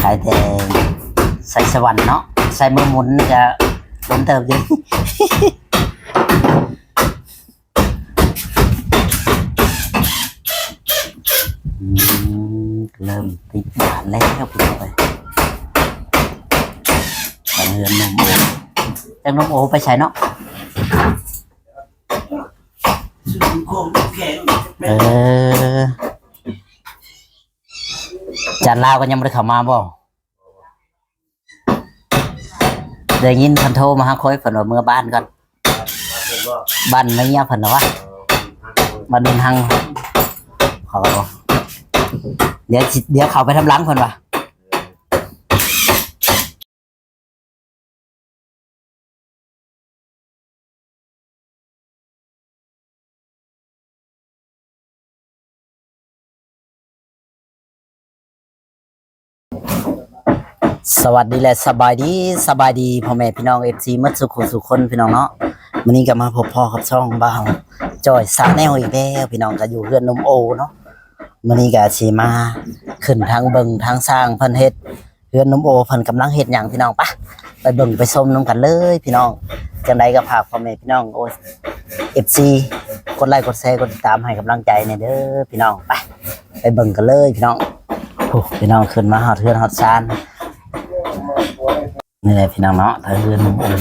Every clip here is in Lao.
ຂາຍແຕ່ໄຊສະຫວັນເນາະ, ໃສ່ມືໝຸນນີ້ກະດົນເຕີບຢູ່. ອືມ ເລີ່ມຕິດບ້ານແລ້ວພີ່ນ້ອງເອີຍ. ທາງເຮືອນໜຸ່ມໂອ ຈັກໜຸ່ມໂອໄປໃສເນາະ? ເອີ ຈານລາວກໍຍັງບໍ່ໄດ້ເຂົ້າມາບໍ່? ໄດ້ຍິນເພິ່ນໂທມາຫາຂ້ອຍ ເພິ່ນວ່າເມືອບ້ານກ່ອນ, ບ້ານເມຍເພິ່ນວ່າ ບ້ານໜຶ່ງຫັ້ງ. ເຂົາ ດຽວຊິ ດຽວເຂົ້າໄປທາງຫຼັງເພິ່ນວ່າ. ສະຫວັດດີ ແລະ ສະບາຍດີ, ສະບາຍດີພໍ່ແມ່ພີ່ນ້ອງ ເອັຟຊີ ໝົດສູ່ຜູ້ສູ່ຄົນພີ່ນ້ອງເນາະ. ມື້ນີ້ກໍມາພົບພໍ້ກັບຊ່ອງບ່າວຈ້ອຍຊາແນລອີກແລ້ວພີ່ນ້ອງ, ກໍຢູ່ເຮືອນໜຸ່ມໂອເນາະ. ມື້ນີ້ກໍຊິມາຂຶ້ນທາງເບິ່ງທາງຊ່າງເພິ່ນເຮັດ ເຮືອນໜຸ່ມໂອເພິ່ນກຳລັງເຮັດຫຍັງພີ່ນ້ອງ? ປະ ໄປເບິ່ງໄປຊົມນຳກັນເລີຍພີ່ນ້ອງ. ຈັ່ງໃດກໍຝາກພໍ່ແມ່ພີ່ນ້ອງ ໂອ້ຍ ເອັຟຊີ ກົດໄລກົດແຊ ກົດຕິດຕາມໃຫ້ກຳລັງໃຈແດ່ເດີພີ່ນ້ອງ. ໄປ ໄປເບິ່ງກັນເລີຍພີ່ນ້ອງ. ໂອ້ ພີ່ນ້ອງ ຂຶ້ນມາຮອດເຮືອນຮອດຊານ ນີ້ແຫຼະພີ່ນ້ອງເນາະ, ທາງເຮືອນໜຸ່ມໂອ. ອໍ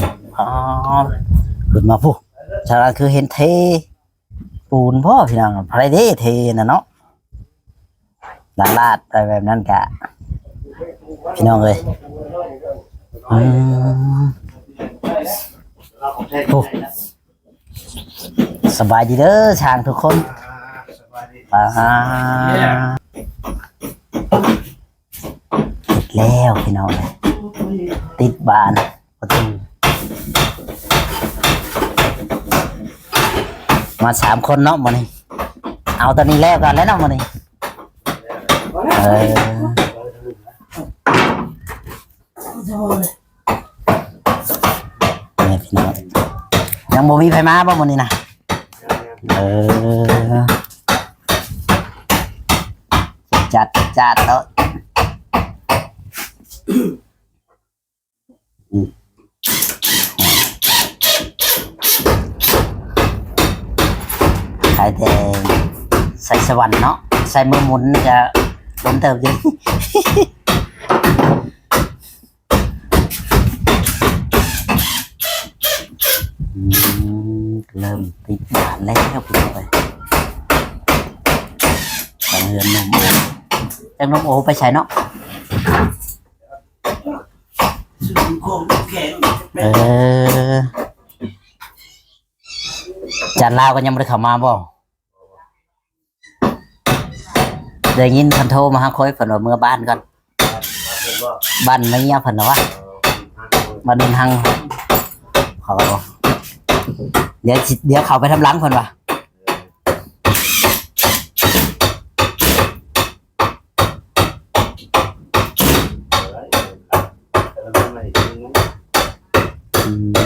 ຂຶ້ນມາພຸ້ນ ຊາວບ້ານຄືເຫັນເທ ປູນບໍ່ພີ່ນ້ອງ? ໃຜເດ້ເທນະເນາະ, ລາດໆໄປແບບນັ້ນກະ ພີ່ນ້ອງເອີຍ. ອືມ ໂອ້ ສະບາຍດີເດີຊ່າງທຸກຄົນ. ອ່າ ສະບາຍດີ ອ່າ ເຮັດແລ້ວພີ່ນ້ອງເອີຍ, ຕິດບານປະຕູ. ມາສາມຄົນເນາະມື້ນີ້, ເອົາຕອນນີ້ແລ້ວກ່ອນແລ້ວເນາະມື້ນີ້. ເອີ ນີ້ພີ່ນ້ອງ, ຍັງບໍ່ມີໃຜມາບໍ່ມື້ນີ້ນະ? ເອີ ຈັດ ຈັດໂຕະ. ອືມ ຂາຍແຕ່ໄຊສະຫວັນເນາະ, ໃສ່ມືໝຸນນີ້ກະດົນເຕີບຢູ່. ອືມ ເລີ່ມຕິດບ້ານແລ້ວພີ່ນ້ອງເອີຍ. ທາງເຮືອນໜຸ່ມໂອ ຈັກໜຸ່ມໂອໄປໃສເນາະ? ເອີ ຈານລາວກໍຍັງບໍ່ໄດ້ເຂົ້າມາບໍ່? ໄດ້ຍິນເພິ່ນໂທມາຫາຂ້ອຍ ເພິ່ນວ່າເມືອບ້ານກ່ອນ, ບ້ານເມຍເພິ່ນວ່າ ບ້ານໜຶ່ງຫັ້ງ. ເຂົາ ດຽວຊິ ດຽວເຂົ້າໄປທາງຫຼັງເພິ່ນວ່າ. ອືມ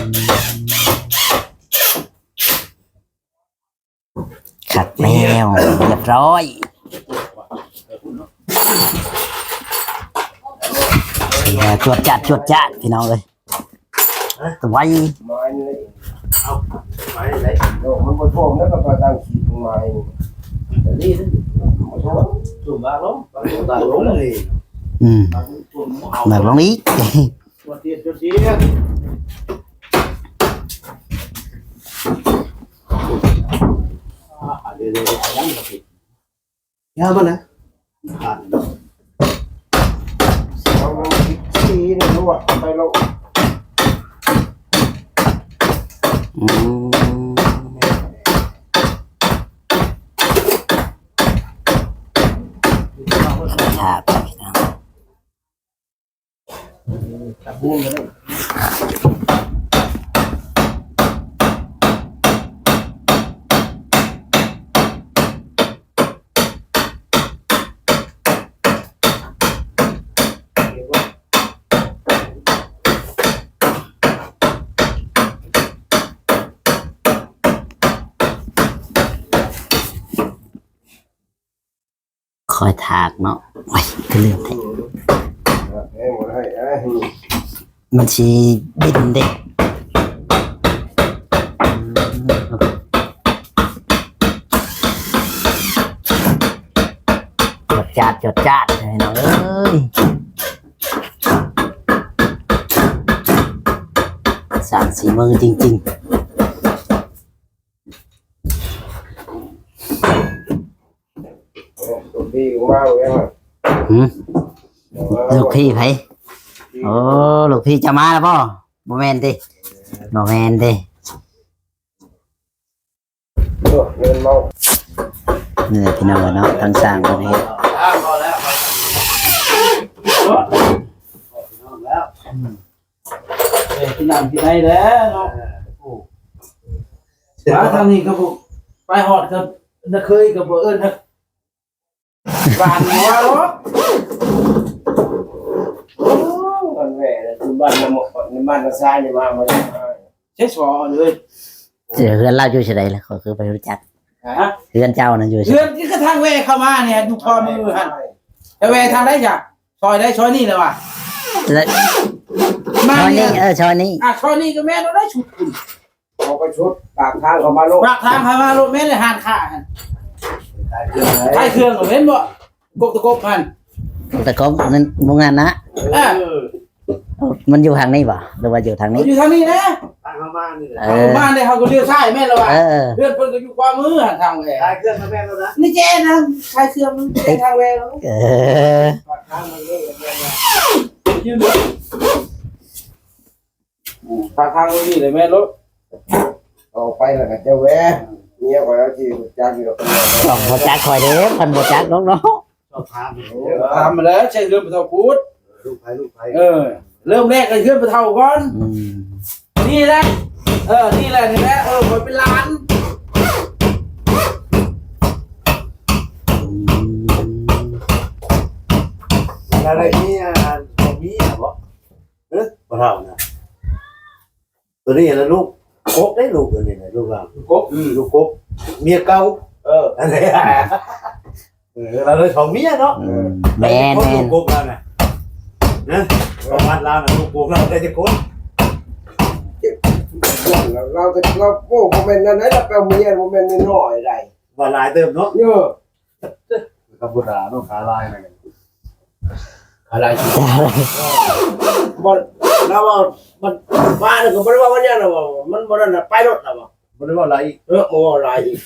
ຄັກແລ້ວ ຮຽບຮ້ອຍ. ເອີ ຈວດຈາດ ຈວດຈາດ ພີ່ນ້ອງເອີຍ. ໄວ ໄມ້ນີ້ ເອົາ ໄມ້ໄດ້ ໂອ້ ມັນບໍ່ຖ້ວມແລ້ວ ກໍຕັ້ງຂີດຂອງໄມ້ນີ້ ອັນນີ້ ມັນບໍ່ຖ້ວມ ຖ້ວມບາງລົງ ບາງລົງເລີຍ. ອືມ ບັກລົງອີກ ຈວດດຽດ ຈວດດຽດ ອ່າ ດຽວ ດຽວ ດຽວ ຢ່າມັນນະ ຂາດ ເອົາລົງອີກ ສີ່ນີ້ລວດໄປໂລດ. ອືມ ຖ້າໄປນຳ. ຄອຍຖາກເນາະ. ໂອ້ຍ ຄືລືມແທ້. ມັນຊິບິນເດ້. ຈວດຈາດ ຈວດຈາດ ພີ່ນ້ອງເອີຍ. ຊ່າງສີມືຈິງໆ. ເອີ ລູກພີ່ມາແລ້ວ ຫືມ? ລູກພີ່ໃຜ? ໂອ້ ລູກພີ່ເຈົ້າມາແລ້ວບໍ່? ບໍ່ແມ່ນຕິ? ບໍ່ແມ່ນຕິ? ໂອ້ ເງິນເມົາ. ນີ້ແຫຼະພີ່ນ້ອງເນາະ ທາງຊ່າງເພິ່ນເຮັດ. ເອີ ກິນນ້ຳກິນໄອແລ້ວເນາະ. ໂອ້ ມາທາງນີ້ກໍບໍ່ ໄປຮອດກໍນະເຄີຍກໍບໍ່ເອີ້ນນະ ບ້ານຫົວເນາະ. ໂອ້ ມັນແຫວະ ຄືບ້ານນະໝໍ ບ້ານນະຊາຍນີ້ມາ ມາ ເຊຊອເລີຍ. ເອີ ເຮືອນລາວຢູ່ໃສລະ? ຂ້ອຍຄືບໍ່ຮູ້ຈັກ. ຮະ? ເຮືອນເຈົ້ານັ້ນຢູ່ໃສ? ເຮືອນທີ່ກະທາງແວ່ເຂົ້າມານີ້ ຢູ່ຂວາມືຫັ້ນ. ຈະແວ່ທາງໃດຈະ? ຊອຍໃດ? ຊອຍນີ້ລະວະ? ຊອຍນີ້ ເອີ ຊອຍນີ້. ອ່າ ຊອຍນີ້ກໍແມ່ນແລ້ວ ຊຸດພຸ້ນ ເອົາໄປຊຸດປາກທາງເຂົ້າມາໂລດ. ປາກທາງເຂົ້າມາໂລດ ແມ່ນແຫຼະ ຮ້ານຄ້າຫັ້ນ. ຂາຍເຄື່ອງ ຂາຍເຄື່ອງ ເຫັນບໍ່? ກົກຕະກົບຫັ້ນ ກົກຕະກົບນັ້ນ ໂຮງງານນະ. ເອີ ມັນຢູ່ທາງນີ້ບໍ່ ຫຼືວ່າຢູ່ທາງນີ້? ຢູ່ທາງນີ້ນະ ທາງເຂົ້າມານີ້ແຫຼະ. ເອີ ເຂົ້າມານີ້ເຮົາກໍລ້ຽວຊ້າຍແມ່ນລະວະ. ເອີ ເຮືອນເພິ່ນກໍຢູ່ຂວາມືຫັ້ນ ທາງແວ່. ຂາຍເຄື່ອງກໍແມ່ນແລ້ວນະ ນີ້ເຈນະ ຂາຍເຄື່ອງ ເອີ ທາງແວ່. ເອີ ປາກທາງມັນນີ້ແມ່ນລະ ຢູ່ເດີ. ອືມ ປາກທາງນີ້ແຫຼະແມ່ນໂລດ. ອອກໄປແລ້ວກໍຈະແວ່ ເມຍຂ້ອຍລາວຊິຮູ້ຈັກຢູ່ດອກ. ຕ້ອງຮູ້ຈັກຂ້ອຍເດ້ ເພິ່ນບໍ່ຈັກດອກເນາະ. ສອບຖາມ ໂອ້ ຖາມມາແລ້ວ ໃຊ້ເຮືອນຜູ້ເຖົ້າພຸດ. ເອີ ລູກໃຜ ລູກໃຜ? ເອີ ເລີ່ມແລກກໍເຮືອນຜູ້ເຖົ້າກ່ອນ. ອືມ ນີ້ແຫຼະ ເອີ ນີ້ແຫຼະ ນີ້ແຫຼະ ເອີ ຂ້ອຍເປັນຫຼານ. ອືມ ລາວໄດ້ເມຍ ເມຍບໍ່? ເອີ ບໍ່ເຖົ້ານະ ໂຕນີ້ລະລູກກົກເດ້ ລູກໂຕນີ້ນະ ລູກລາວ ລູກກົກ ອືມ ລູກກົກ ເມຍເກົ່າ. ເອີ ອັນນີ້ ເອີ ລາວໄດ້ສອງເມຍເນາະ. ອືມ ແມ່ນໆ ລູກກົກລາວນະ ນະ ປະຫວັດລາວນະ ລູກກົກລາວໄດ້ຈັກຄົນ? ລາວ ລາວກໍ ລາວ ໂອ້ ບໍ່ແມ່ນນັ້ນໃດ໋ ລາວໄປເອົາເມຍບໍ່ແມ່ນນ້ອຍໆໃດ໋ ວ່າຫຼາຍເຕີບເນາະ. ເອີ ທຳມະດາເນາະ ຂາລາຍນະ ຂາລາຍ. ບໍ່ ລາວວ່າມັນ ວ່ານັ້ນກໍບໍ່ໄດ້ວ່າຫຍັງນະ ວ່າມັນບໍ່ນັ້ນນະ ໄປໂລດລາວວ່າ ບໍ່ໄດ້ເວົ້າຫຼາຍອີກ. ເອີ ບໍ່ເວົ້າຫຼາຍອີກ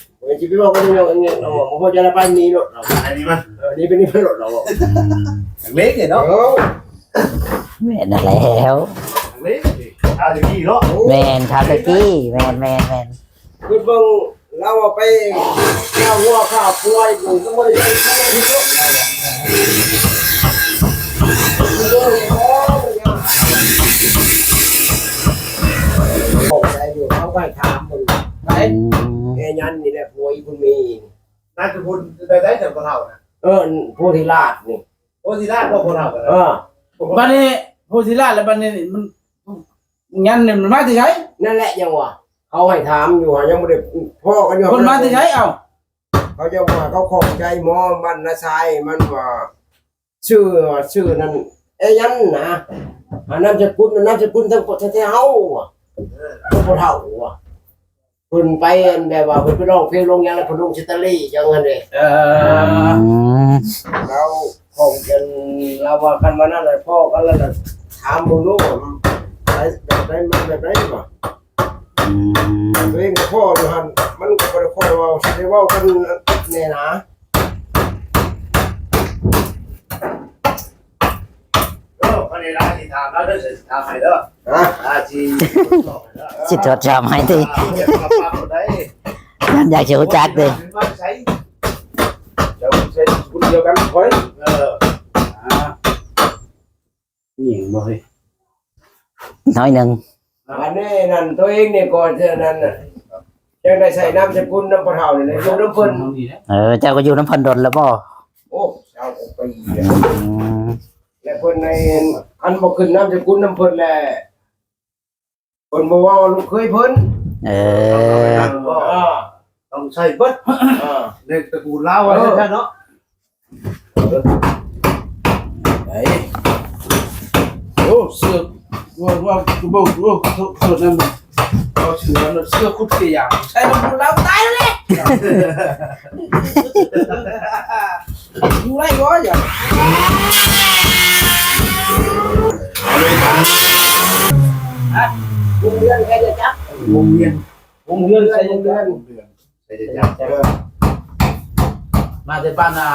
ຊິໄປເວົ້າກັນຫຍັງ ເອີ ບໍ່ພໍໃຈລະໄປໜີໂລດລາວ ອັນນີ້ມັນ ເອີ ໜີໄປ ໜີໄປໂລດລາວ. ອືມ ເລັກເນາະ. ເອີ ແມ່ນນັ້ນແລ້ວ ເລັກ ອາ ຕະກີ້ເນາະ. ໂອ້ ແມ່ນ ຄາວຕະກີ້ ແມ່ນໆໆ. ຄືເບິ່ງລາວເອົາໄປຂ້າງົວຂ້າຄວາຍ ມັນກໍບໍ່ໄດ້ໃຊ້ເງິນເນາະ. ຂອງໃຈຢູ່ ເຮົາໄປຖາມເບິ່ງໄປ. ອືມ ແມ່ຍັນນີ້ແຫຼະ ຜົວອີ່ບຸນມີ. ນາມສະກຸນແບບໃດຊັ້ນ ພໍ່ເຖົ້ານະ? ເອີ ໂພທິລາດນີ້. ໂພທິລາດບໍ່ ພໍ່ເຖົ້ານະ? ເອີ ບັດນີ້ໂພທິລາດ ແລ້ວບັດນີ້ມັນ ຍັນນີ້ມັນມາແຕ່ໃສ? ນັ້ນແຫຼະ ຍັງວ່າ ເຂົາໃຫ້ຖາມຢູ່ ຍັງບໍ່ໄດ້ພໍ້ກັນຢູ່. ເພິ່ນມາແຕ່ໃສ? ເອົ້າ ເຂົາເຈົ້າວ່າເຂົາຂອບໃຈໝໍບ້ານນາຊາຍ ມັນວ່າຊື່ ວ່າຊື່ນັ້ນ ເອ ຍັນນະ ອາ ນາມສະກຸນ ນາມສະກຸນທາງ ທາງແທ້ເຮົາວ່າ ເອີ ທາງພໍ່ເຖົ້າວ່າ ເພິ່ນໄປ ອັນ ແບບວ່າເພິ່ນໄປຮ້ອງເພງຮ້ອງຫຍັງ ແລ້ວເພິ່ນລົງສະຕາລີຫຍັງຫັ້ນເດ້. ເອີ ອືມ ລາວຂອງກັນ ລາວວ່າຄັນວ່ານັ້ນແຫຼະ ພໍ້ກັນແລ້ວ ຖາມເບິ່ງດູ ໄປແບບໃດ ມາແບບໃດວ່າ. ອືມ ໂຕເອງກໍພໍ້ຢູ່ຫັ້ນ ມັນກໍບໍ່ໄດ້ຄ່ອຍເວົ້າ ຊິໄດ້ເວົ້າກັນແນ່ນາ. ເອີ ຄັນໄດ້ຫຼາຍຊິຖາມລາວເດີ ຊິຖາມໃຫ້ເດີ. ຮະ? ລາວຊິ ຊິຕວດສອບໃຫ້ຕິ? ຢ້ານຢາກຊິຮູ້ຈັກເດ້. ເຈົ້າໃຊ້ຄົນດຽວກັນຂ້ອຍ. ເອີ ອ່າ ອີ່ຫຍັງບໍ່ເຮີ້ຍ? ໜ້ອຍໜຶ່ງ. ອັນນີ້ນັ້ນ ໂຕເອງນີ້ກໍເທື່ອນັ້ນນະ ຈັ່ງໄດ້ໃຊ້ນາມສະກຸນນຳພໍ່ເຖົ້ານີ້ແຫຼະ ຢູ່ນຳເພິ່ນ. ເອີ ເຈົ້າກໍຢູ່ນຳເພິ່ນດົນແລ້ວບໍ່? ໂອ້ ຊາວກວ່າປີແລ້ວ. ອືມ ແລະເພິ່ນໃນ ຄັນບໍ່ຂຶ້ນນາມສະກຸນນຳເພິ່ນແລ້ວ ເພິ່ນບໍ່ເວົ້າລູກເຂີຍເພິ່ນ. ເອີ ຕ້ອງໃຊ້ເບິດ ເອີ ໃນຕະກູນລາວ ເອີ ວ່າຊັ້ນເນາະ. ໄປ ໂອ້ ເສື້ອ ວ່າ ວ່າ ໂອ້ ໂອ້ ໂທດ ໂທດນັ້ນ ເອົາເສື້ອ ເສື້ອຄຸດເສື້ອຢາງ ໃສ່ລຳໂພງລາວຕາຍແລ້ວແຫຼະ ຢູ່ໄດ້ບໍ່ຫຍັງ ຮະ ວົງວຽນໃຜຈະຈັບ ວົງວຽນ ວົງວຽນໃຜຈະຈັບ ໄປເດີຈ້າ ເອີ ມາແຕ່ບ້ານ ອ່າ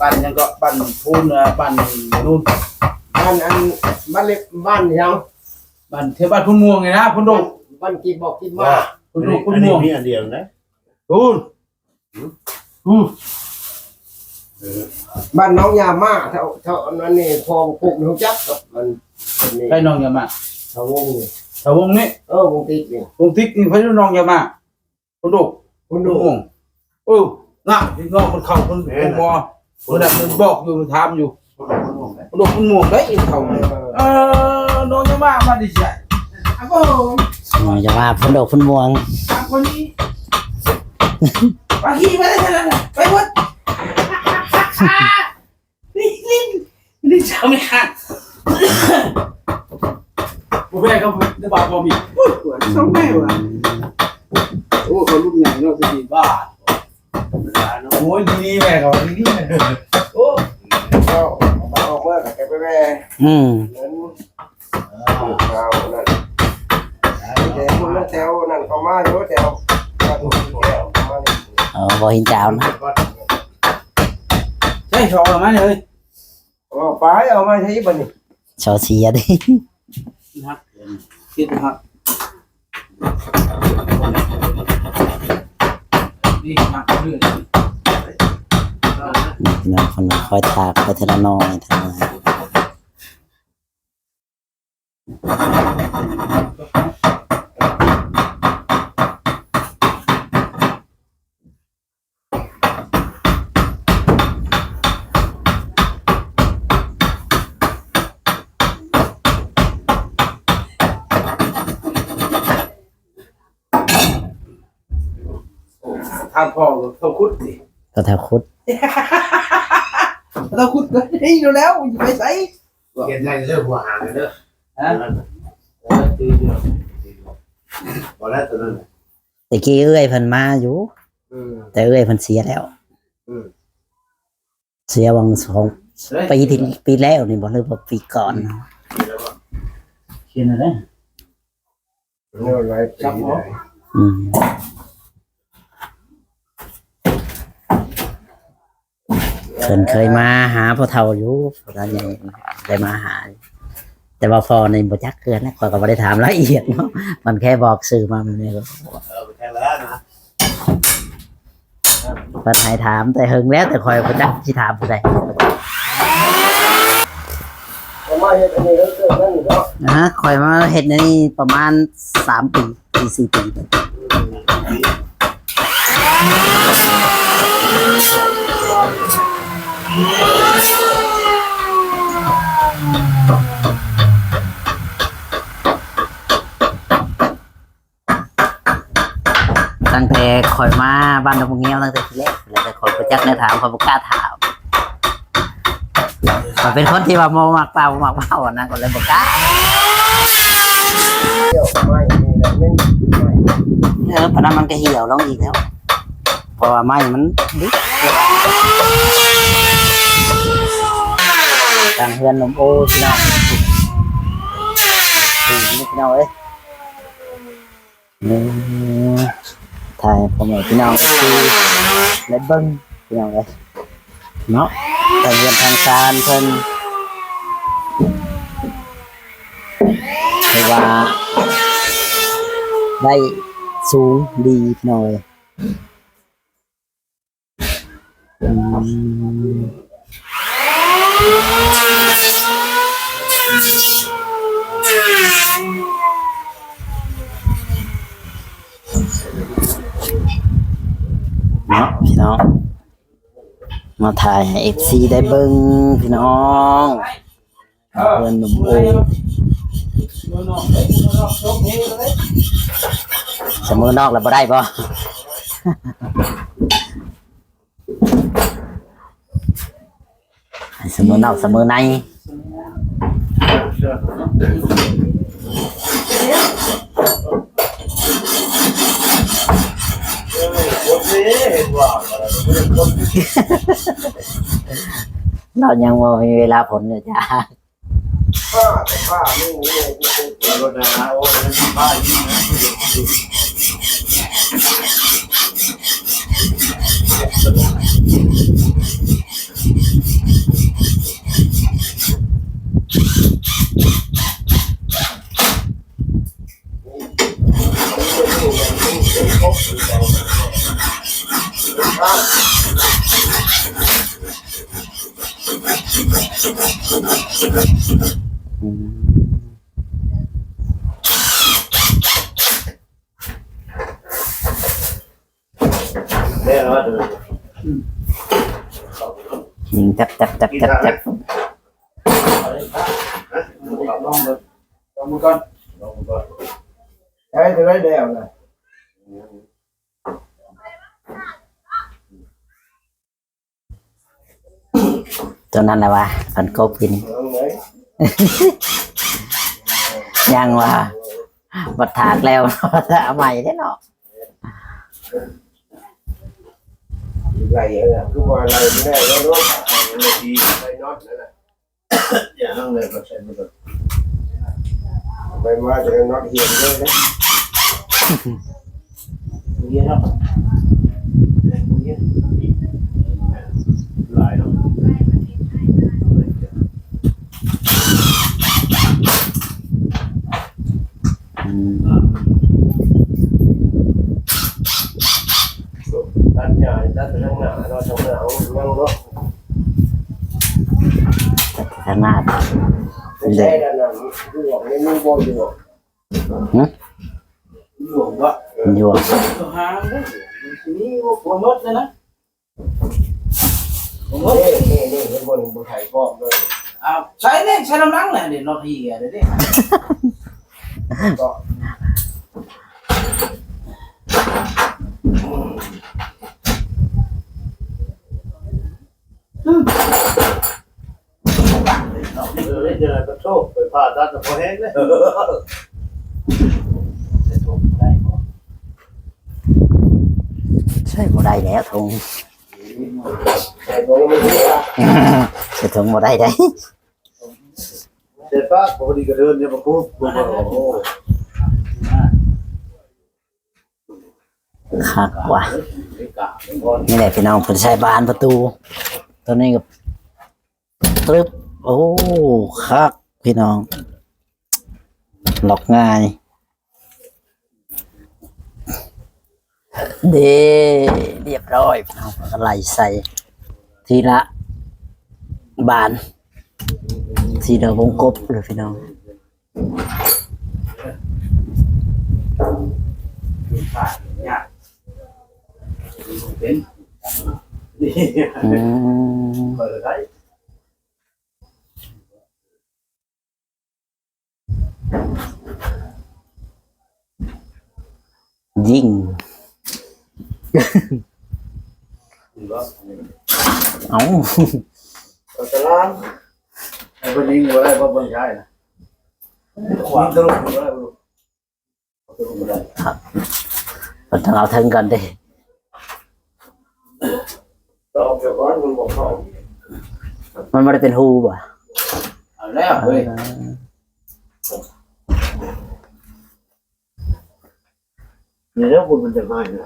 ບ້ານຫຍັງເກາະ ບ້ານພູນ ເອີ ບ້ານນູນ ບ້ານອັນ ບ້ານເລັກ ບ້ານຫຍັງ ບ້ານແຖວບ້ານພູນມ່ວງນີ້ນະ ພຸ້ນໂດ ບ້ານກີບອກກີບມາ ພຸ້ນໂດ ພຸ້ນ ອັນນີ້ ພຸ້ນມ່ວງ ມີອັນດຽວນະ ພຸ້ນ ຫືມ ພຸ້ນ ເອີ ບ້ານໜອງຍາມາ ເທົ່າ ເທົ່າ ອັນນີ້ພໍ່ປຸກຮູ້ຈັກກັບມັນ ໃຜໜອງຍາມາ ຊາວວົງນີ້ ຊາວວົງນີ້ ເອີ ວົງຕິກນີ້ ວົງຕິກນີ້ ໃຜໜອງຍາມາ ພຸ້ນໂດ ພຸ້ນໂດ ພຸ້ນມ່ວງ ເອີ ນະ ພີ່ນ້ອງມັນເຂົ້າ ເພິ່ນ ແມ່ນ ບໍ່ ເພິ່ນ ເພິ່ນບອກຢູ່ ເພິ່ນຖາມຢູ່ ພຸ້ນໂດ ພຸ້ນມ່ວງເດ້ ເຂົ້າ ເອີ ເອີ ໜອງຍາມາ ມາແຕ່ໃສ ອາໂກ ໜອງຍາມາ ພຸ້ນໂດ ພຸ້ນມ່ວງ ອາໂກນີ້ ປາຄີໄປໄດ້ຊັ້ນນະ ໄປໝົດ ນີ້ ນີ້ ນີ້ ຊາວແມ່ຄ້າ ບໍ່ແມ່ນເຂົາ ແຕ່ວ່າບໍ່ມີ ໂອ້ຍ ສອງແມ່ວ່າ ໂອ້ ເຂົາລຸ້ນໃຫຍ່ເນາະ ແຕ່ກີ້ບ້າ ໂອ້ຍ ດີໆ ແມ່ເຂົາ ດີໆ ໂອ້ ເຈົ້າ ເອົາມາ ເອົາເມືອກໍເກັບໄວ້ແມ່ ອືມ ເງິນ ເອົານັ້ນ ແຕ່ພຸ້ນແຖວນັ້ນເຂົາມາຢູ່ ແຖວ ເອີ ບໍ່ເຫັນຈາວນະ ໃຊ້ຊອງມາເລີຍ ເອົາໄປ ເອົາມາໃຊ້ບັດນີ້ ຊອເສຍເດ້ ຫັກ ເຮັດຫັກ ນີ້ຫັກເລື່ອຍ ພີ່ນ້ອງເພິ່ນຄ່ອຍຖາກໄປເທື່ອລະໜ້ອຍເທື່ອລະໜ້ອຍ. ຖາມພໍ່ເຖົ້າຄຸດຕິ ກໍເຖົ້າຄຸດ ເຖົ້າຄຸດກໍໄດ້ຢູ່ແລ້ວ ຢູ່ໄປໃສ ຂຽນໃສ່ເດີ ຫົວຫາງເດີ ຮະ ເອີ ຕື່ນຢູ່ ບໍ່ແລ້ວຕົວນັ້ນ ແຕ່ກີ້ເອື້ອຍເພິ່ນມາຢູ່ ອືມ ແຕ່ເອື້ອຍເພິ່ນເສຍແລ້ວ ອືມ ເສຍຫວ່າງສອງ ເອີຍ ປີທີ່ ປີແລ້ວນີ້ບໍ່ ຫຼືວ່າປີກ່ອນ ຂຽນອັນໃດ ໂອ້ ຫຼາຍປີແລ້ວ ອືມ ເພິ່ນເຄີຍມາຫາພໍ່ເຖົ້າຢູ່ ພໍ່ເຖົ້າໃຫຍ່ໄດ້ມາຫາ ແຕ່ວ່າພໍ່ນີ້ບໍ່ຈັກເທື່ອນະ ຂ້ອຍກໍບໍ່ໄດ້ຖາມລາຍລະອຽດເນາະ ມັນແຄ່ບອກຊື່ມາແບບນີ້ ເອີ ບໍ່ຈັກແລ້ວນະ ເພິ່ນໃຫ້ຖາມແຕ່ເຫິງແລ້ວ ແຕ່ຂ້ອຍບໍ່ຈັກຊິຖາມຜູ້ໃດ ຂ້ອຍມາເຮັດອັນນີ້ເຖິງເຕີບນັ້ນເນາະ ອາ ຂ້ອຍມາເຮັດອັນນີ້ປະມານສາມປີ ປີ ສີ່ປີ ຕັ້ງແຕ່ຂ້ອຍມາບ້ານດອກໝາກງຽວຕັ້ງແຕ່ທີແລກ ແລ້ວແຕ່ຂ້ອຍບໍ່ຈັກແນວຖາມ ຂ້ອຍບໍ່ກ້າຖາມ ຂ້ອຍເປັນຄົນທີ່ວ່າບໍ່ມັກເວົ້າ ບໍ່ມັກເວົ້ານະ ກໍເລີຍບໍ່ກ້າ ເອີ ປານນັ້ນມັນກໍຫ່ຽວລົງອີກແລ້ວ ເພາະວ່າໄມ້ມັນດິບ ທາງເຮືອນໜຸ່ມໂອ ພີ່ນ້ອງ ນີ້ພີ່ນ້ອງເອີຍ ນີ້ ຖ່າຍໃຫ້ພໍ່ແມ່ພີ່ນ້ອງທີ່ໄດ້ເບິ່ງ ພີ່ນ້ອງເອີຍ ເນາະ ທາງເຮືອນທາງຊານເພິ່ນ ຖືວ່າໄດ້ສູງດີ ພີ່ນ້ອງເອີຍ. ອືມ ເນາະ ພີ່ນ້ອງ ມາຖ່າຍໃຫ້ເອັຟຊີໄດ້ເບິ່ງ ພີ່ນ້ອງ. ເພື່ອນໜຸ່ມໂອ ສະເໝີນອກແລ້ວບໍ່ໄດ້ບໍ່? ໃຫ້ສະເໝີນອກສະເໝີໃນ. ລາວຍັງບໍ່ມີເວລາຝົນເດີຈ້າ. ຟ້າ ຟ້າ ນີ້ ນີ້ ລົດນະ ໂອ້ຍ ຟ້າ ນີ້ນະ. ຍິງຈັບ ຈັບ ຈັບ ຈັບ ຈັບ. ລອງເບິ່ງ ລອງເບິ່ງກ່ອນ ລອງເບິ່ງກ່ອນ. ໄດ້ ໄດ້ແລ້ວນະ. ຕົວນັ້ນລະວ່າ ພັນກົບກິນ ຍັງວ່າ ບັດຖາກແລ້ວ ເອົາໃໝ່ເດ້ເນາະ. ໄລ່ເອົາ ຄືວ່າໄລ່ບໍ່ໄດ້ແລ້ວເນາະ ໄລ່ນັອດນັ້ນນະ. ຢ່າງນັ້ນເລີຍ ກໍໃຊ້ບໍ່ໄດ້ ໄປມາຈະໄດ້ນັອດຮຽນເລີຍເດ້ ຮຽນເນາະ ຮຽນ ຫຼາຍເນາະ. ອືມ ຕັດຫຍ້າ ຕັດໄປທາງໜ້າເນາະ ທາງໜ້າເອົາຍັງເນາະ ຕັດໄປທາງໜ້າ ໃຊ້ອັນນັ້ນ ດວງໃນມືບໍ່ດວງ ຫຶ ດວງບໍ່ ດວງ ຫາເດ້ ມີບໍ່ ບໍ່ໝົດເລີຍນະ. ໂອ້ ນີ້ ນີ້ ນີ້ ເຫັນບໍ່ ນີ້ບໍ່ໄຖພ້ອມເລີຍ. ອ້າວ ໃສ່ເດ້ ໃສ່ນຳຫຼັງແຫຼະເດ້ ນັອດເຮຍເດ້ ເດ້. ເອີ ເດີນໄປໂທໄປຜ່າຕັດ ພໍແຮງເດ້. ໃຊ້ບໍ່ໄດ້ແລ້ວ ຖົງ ໃສ່ຖົງບໍ່ໄດ້ເດ້. ເສຍປາກ ພໍດີກະເດີນ ເດີນມາຄຸບ ໂອ້ໂຫ. ຄັກວ່າ ນີ້ແຫຼະພີ່ນ້ອງ ເພິ່ນໃສ່ບານປະຕູ ໂຕນີ້ກໍ ຕຶບ ໂອ້ ຄັກພີ່ນ້ອງ ລັອກງ່າຍ ເດ້ ລຽບຮ້ອຍ ພີ່ນ້ອງ ກໍໄລ່ໃສ່ທີລະບານ ທີລະວົງກົບເລີຍພີ່ນ້ອງ. ຍິງ ເອົ້າ ສະລາມ ໃຫ້ເພິ່ນຍິງບໍ່ໄດ້ ເພາະເບິ່ງຊ້າຍນະ ຂວາງ ຍິງທະລຸບໍ່ໄດ້. ເພິ່ນຕ້ອງເອົາເທິງກ່ອນເດ້ ມັນບໍ່ໄດ້ເປັນຮູບໍ່? ເອົາແລ້ວເວີຍ ນີ້ແຫຼະບຸນມັນຈະມາຢູ່.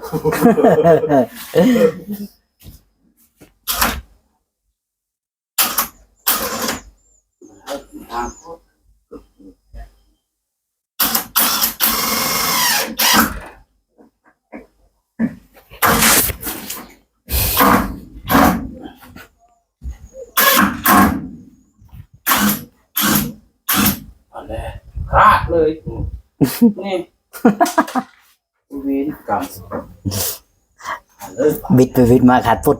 ອັນແລະ ຂາດເລີຍ ນີ້. ເວນກຳ ບິດໄປບິດມາຂາດປຸດ.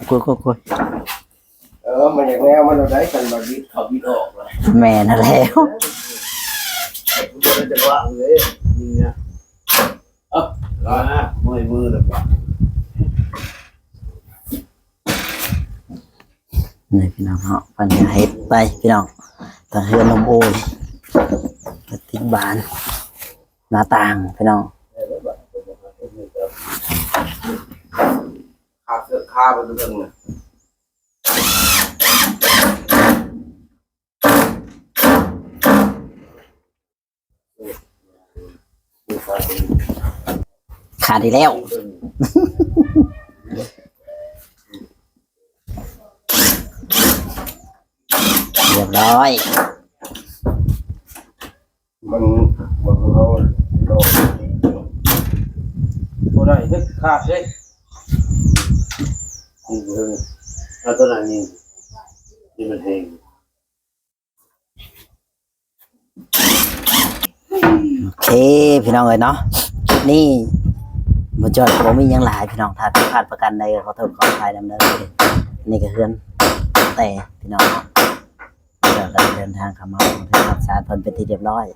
ໂກຍໆໆ ເອີ ມັນຢາກແນວມັນໄດ້ ຄັນວ່າບິດເຂົ້າບິດອອກລະ ແມ່ນຫັ້ນແລ້ວ ບໍ່ໄດ້ຈັງຫວະເລີຍ ນີ້ນະ. ເອີ ມາ ເມື່ອຍມືແລ້ວ ນີ້ພີ່ນ້ອງເນາະ ເພິ່ນເຮັດໄປພີ່ນ້ອງ. ທາງເຮືອນນ້ອງໂອຍ ກະຕິດບານໜ້າຕ່າງພີ່ນ້ອງ. ຂາເສືອກຄາໄປເບິ່ງນະ. ຂາດອີກແລ້ວ. ຮຽບຮ້ອຍ. ມັນ ມັນເອົາ ບໍ່ໄດ້ເຮັດຂາດເດ້. ນີ້ເບິ່ງ ເອົາຕົວນັ້ນນີ້ ນີ້ມັນແຮງ. ໂອເຄ ພີ່ນ້ອງເອີຍເນາະ ຄລິບນີ້ບໍ່ຈ່ອຍກໍບໍ່ມີຫຍັງຫຼາຍພີ່ນ້ອງ. ຖ້າຜິດພາດປະການໃດກໍຂໍໂທດຂໍອະໄພນຳເດີ. ນີ້ກໍເຮືອນແຕ່ພີ່ນ້ອງເນາະ ເຮົາກໍເດີນທາງເຂົ້າມາຮອດເຮືອນຮອດຊານເພິ່ນເປັນທີ່ຮຽບຮ້ອຍ.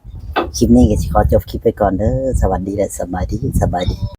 ຄລິບນີ້ກໍຊິຂໍຈົບຄລິບໄປກ່ອນເດີ. ສະຫວັດດີ ແລະ ສະບາຍດີ ສະບາຍດີ.